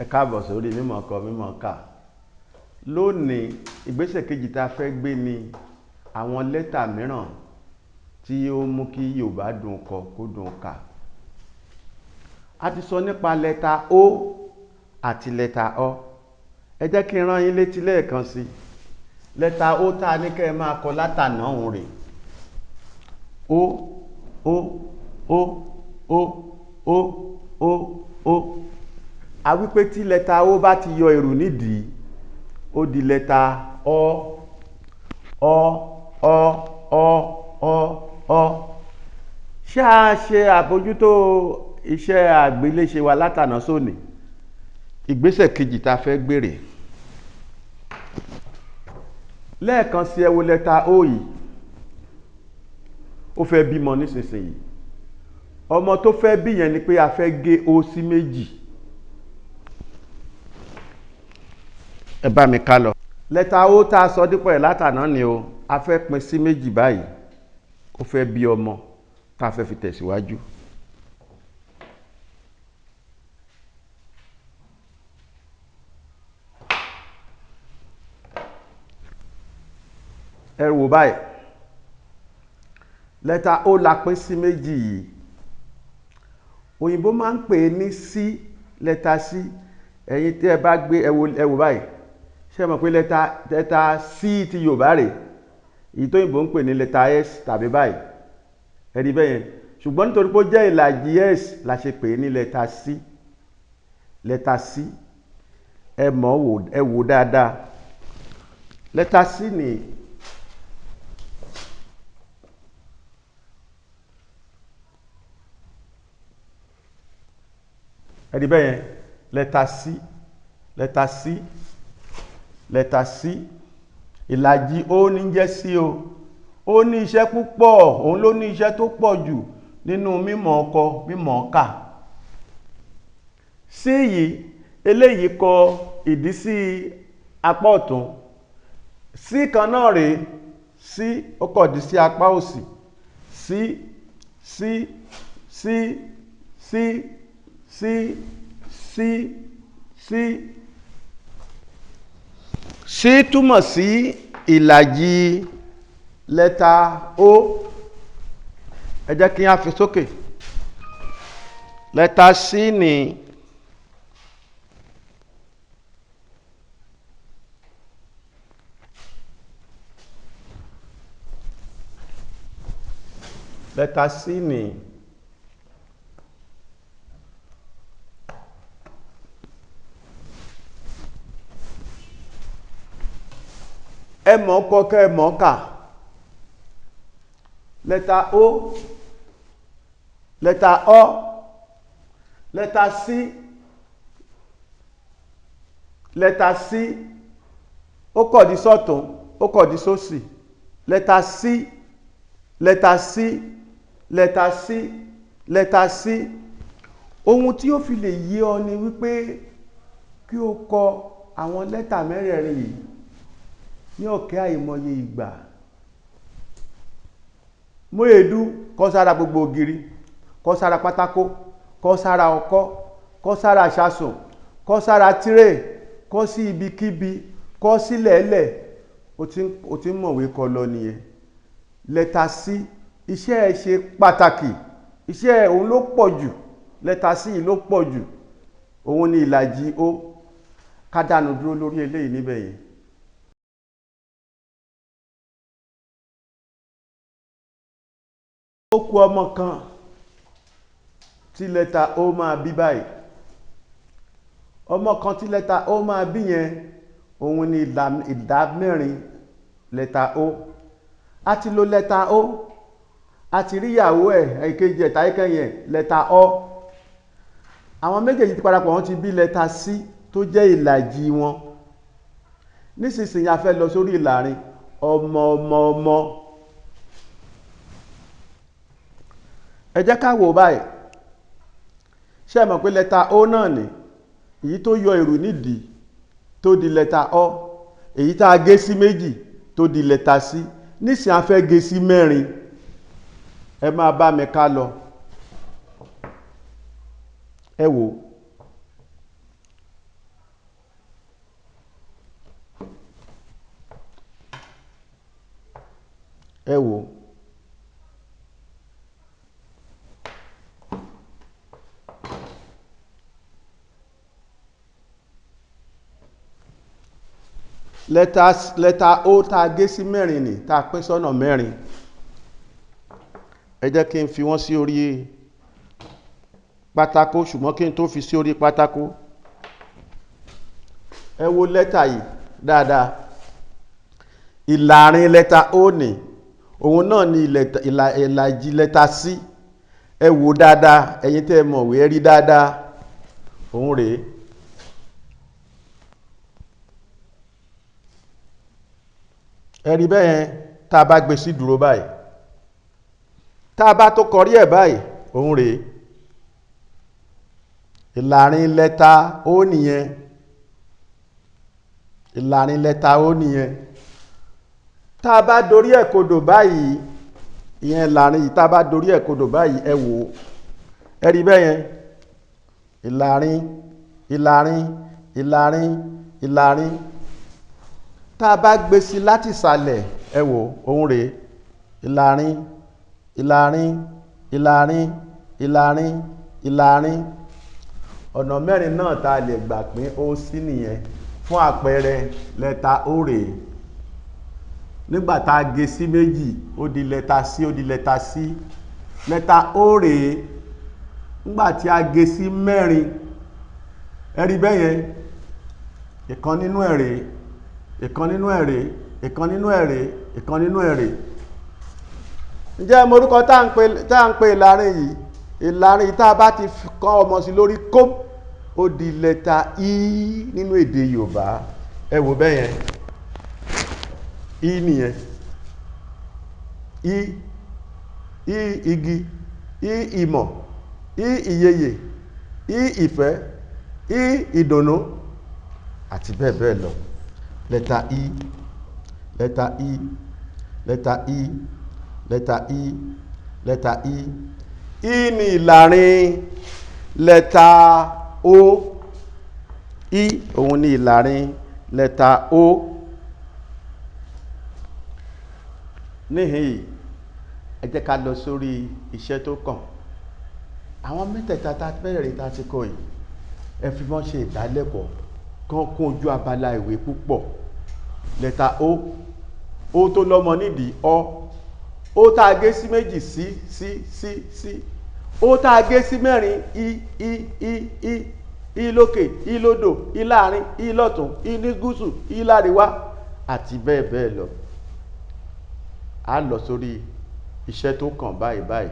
Ẹ káàbọ̀ sórí Mímọ̀ Kọ Mímọ̀ Kà. Lónìí, ìgbésẹ̀ kejì tá a fẹ́ gbé ni àwọn lẹ́tà mìíràn tí ó mú kí Yorùbá dùn kọ kó dùn kà. A ti sọ nípa lẹ́tà O àti lẹ́tà Ọ. Ẹ jẹ́ kí n rán yín létí lẹ́ẹ̀kan sí. Lẹ́tà O tá a ní kẹ́ ẹ máa kọ látàná òun rè. O, O, O, O, O, O, O. A wí pé tí lẹ́tà O bá ti yọ èrò nídìí, ó di lẹ́tà Ọ, Ọ, Ọ, Ọ, Ọ, Ọ. Ṣé a ṣe àbójútó iṣẹ́ àgbéléṣe wa látàná sóní? Ìgbésẹ̀ kejì tá a fẹ́ gbé rèé. Lẹ́ẹ̀kan sí, ẹ wo lẹ́tà O yìí. Ó fẹ́ bímọ nísinsìnyí. Ọmọ tó fẹ́ bí yẹn ni pé a fẹ́ gé O sí méjì. Ẹ bá mi ká lọ. Lẹ́tà O tá a sọ dípò ẹ̀ látàná ni o. A fẹ́ pín sí méjì báyìí. Ó fẹ́ bí ọmọ tá a fẹ́ fi tẹ̀síwájú. Ẹ wò báyìí. Lẹ́tà O la pín sí méjì yìí. Òyìnbó máa ń pè é ní C, lẹ́tà C. Ẹ̀yin tí ẹ bá gbé, ẹ wò báyìí. Ṣé ẹ mọ̀ pé lẹ́tà C ti Yorùbá rè? Èyí tó òyìnbó ń pè ní lẹ́tà S tàbí báyìí. Ẹ rí bẹ́ẹ̀ yẹn. Ṣùgbọ́n nítorí pé ó jẹ́ ìlàjì S la ṣe pè é ní lẹ́tà C. Lẹ́tà C. Ẹ mọ̀ wò, ẹ wò dáadáa. Lẹ́tà C ni. Ẹ rí bẹ́ẹ̀ yẹn. Lẹ́tà C, lẹ́tà C, lẹ́tà C. Ìlàjì O ní jẹ́ C o. Ó ní iṣẹ́ púpọ̀, òun ló ní iṣẹ́ tó pọ̀ jù nínú mímọ̀ ọkọ, mímọ̀ kà. C yìí, eléyìí kọ ìdí sí apá ọ̀tún. C kan náà rèé, C ó kọ ìdí sí apá òsì. C, C, C, C, C, C, C. C túmọ̀ sí ìlàjì lẹ́tà O. Ẹ jẹ́ kí a fi sókè. Lẹ́tà C ni. Lẹ́tà C ni. Ẹ mọ̀ kọ kẹ́ ẹ mọ̀ kà. Lẹ́tà O, lẹ́tà Ọ, lẹ́tà C, lẹ́tà C, ó kọ̀dí sọ́tún, ó kọ̀dí sósì. Lẹ́tà C, lẹ́tà C, lẹ́tà C, lẹ́tà C. Ohun tí ó fi lè yé ọ ni wípé kí o kọ àwọn lẹ́tà mẹ́rẹ̀ẹ̀rin yìí ní ọ̀kẹ́ àìmọye ìgbà. Mú èédú kọ sára gbogbo ògiri, kọ sára pátákó, kọ sára ọkọ́, kọ sára ìṣasùn, kọ sára tírè, kọ sí ibikíbi, kọ sílẹ̀ẹ́lẹ̀. O ti ń mọ̀wé kọ lọ nìyẹn. Lẹ́tà C, iṣẹ́ ẹ ṣe pàtàkì. Iṣẹ́ ẹ òun ló pọ̀ jù. Lẹ́tà C yìí ló pọ̀ jù. Òun ni ìlàjì O. Ká dánu dúró lórí eléyìí níbẹ̀ yẹn. Ó kù ọmọ kan tí lẹ́tà O máa bí báyìí. Ọmọ kan tí lẹ́tà O máa bí yẹn, òun ni ìdá mẹ́rin lẹ́tà O. A ti lo lẹ́tà O, a ti rí ìyàwó ẹ̀, èkejì ẹ̀ tàbí kẹ́yìn ẹ̀, lẹ́tà Ọ. Àwọn méjèèjì ti parapọ̀, wọ́n ti bí lẹ́tà C tó jẹ́ ìlàjì wọn. Nísinsìnyí a fẹ́ lọ sórí ìlàrin ọmọ ọmọ ọmọ. Ẹ jẹ́ ká wò báyìí. Ṣé ẹ mọ̀ pé lẹ́tà O náà ni èyí tó yọ èrò nídìí tó di lẹ́tà Ọ, èyí tá a gé sí méjì tó di lẹ́tà C. Nísìnyí a fẹ́ gé sí mẹ́rin. Ẹ máa bá mi ká lọ. Ẹ wò. Ẹ wò ó. Lẹ́tà O tá a gé sí mẹ́rin nì, tá a pín sọ́nà mẹ́rin. Ẹ jẹ́ kí n fi wọ́n sí orí pátákó, ṣùgbọ́n kí n tó fi sí orí pátákó, ẹ wo lẹ́tà yìí dáadáa. Ìlàrin lẹ́tà O nì, òun náà ni ìlàjì lẹ́tà C. Ẹ wò dáadáa, ẹ̀yin tẹ́ ẹ mọ̀wé ẹ rí dáadáa, òun rèé. Ẹ rí bẹ́ẹ̀, tá a bá gbé sí dúró báyìí, tá a bá tó kọrí ẹ̀ báyìí, òun rèé. Ìlàrin lẹ́tà O nìyẹn. Ìlàrin lẹ́tà O nìyẹn. Tá a bá dorí ẹ̀ kodò báyìí, ìyẹn ìlàrin yìí, tá a bá dorí ẹ̀ kodò báyìí, ẹ wò ó, ẹ rí bẹ́ẹ̀ yẹn. Ìlàrin, ìlàrin, ìlàrin, ìlàrin. Tá a bá gbé sí láti ìsàlẹ̀, ẹ wò ó, òun rèé. Ìlàrin, ìlàrin, ìlàrin, ìlàrin, ìlàrin. Ọ̀nà mẹ́rin náà tá a lè gbà pín O sí nìyẹn. Fún àpẹẹrẹ, lẹ́tà O rèé. Nígbà tá a gé sí méjì, ó di lẹ́tà C, ó di lẹ́tà C. Lẹ́tà O rèé. Nígbà tí a gé sí mẹ́rin, ẹ rí bẹ́ẹ̀ yẹn. Ìkan nínú ẹ̀ rèé, ìkan nínú ẹ̀ rèé, ìkan nínú ẹ̀ rèé, ìkan nínú ẹ̀ rèé. Ǹjẹ́ mo orúkọ tá à ń pè ìlàrin yìí? Ìlàrin yìí tá a bá ti kọ́ ọmọ sí lórí kó, ó di lẹ́tà I nínú èdè Yorùbá. Ẹ wò bẹ́ẹ̀ yẹn. I nìyẹn. I, I igi, I ìmọ̀, I ìyeyè, I ìfẹ́, I ìdùnnú, àti bẹ́ẹ̀ bẹ́ẹ̀ lọ. Lẹ́tà I, lẹ́tà I, lẹ́tà I, lẹ́tà I, lẹ́tà I. I ni ìlàrin lẹ́tà O. I òun ni ìlàrin lẹ́tà O. Níhìn-ín, ẹ jẹ́ ká lọ sórí iṣẹ́ tó kàn. Àwọn mẹ́tẹ̀ẹ̀ta tá a bẹ̀rẹ̀ tá a ti kọ yìí, ẹ fi wọ́n ṣe ìdálẹ́kọ̀ọ́ kán kún ojú abala ìwé púpọ̀. Lẹ́tà O, O tó lọ́mọ nídìí ọ, O tá a gé sí méjì sí, sí, sí, sí, O tá a gé sí mẹ́rin I, I, I, I, I lókè, I lódò, I láàrin, I lọ́tún, I ní gúúsù, I láríwá, àti bẹ́ẹ̀ bẹ́ẹ̀ lọ. A lọ sórí iṣẹ́ tó kàn báyìí báyìí.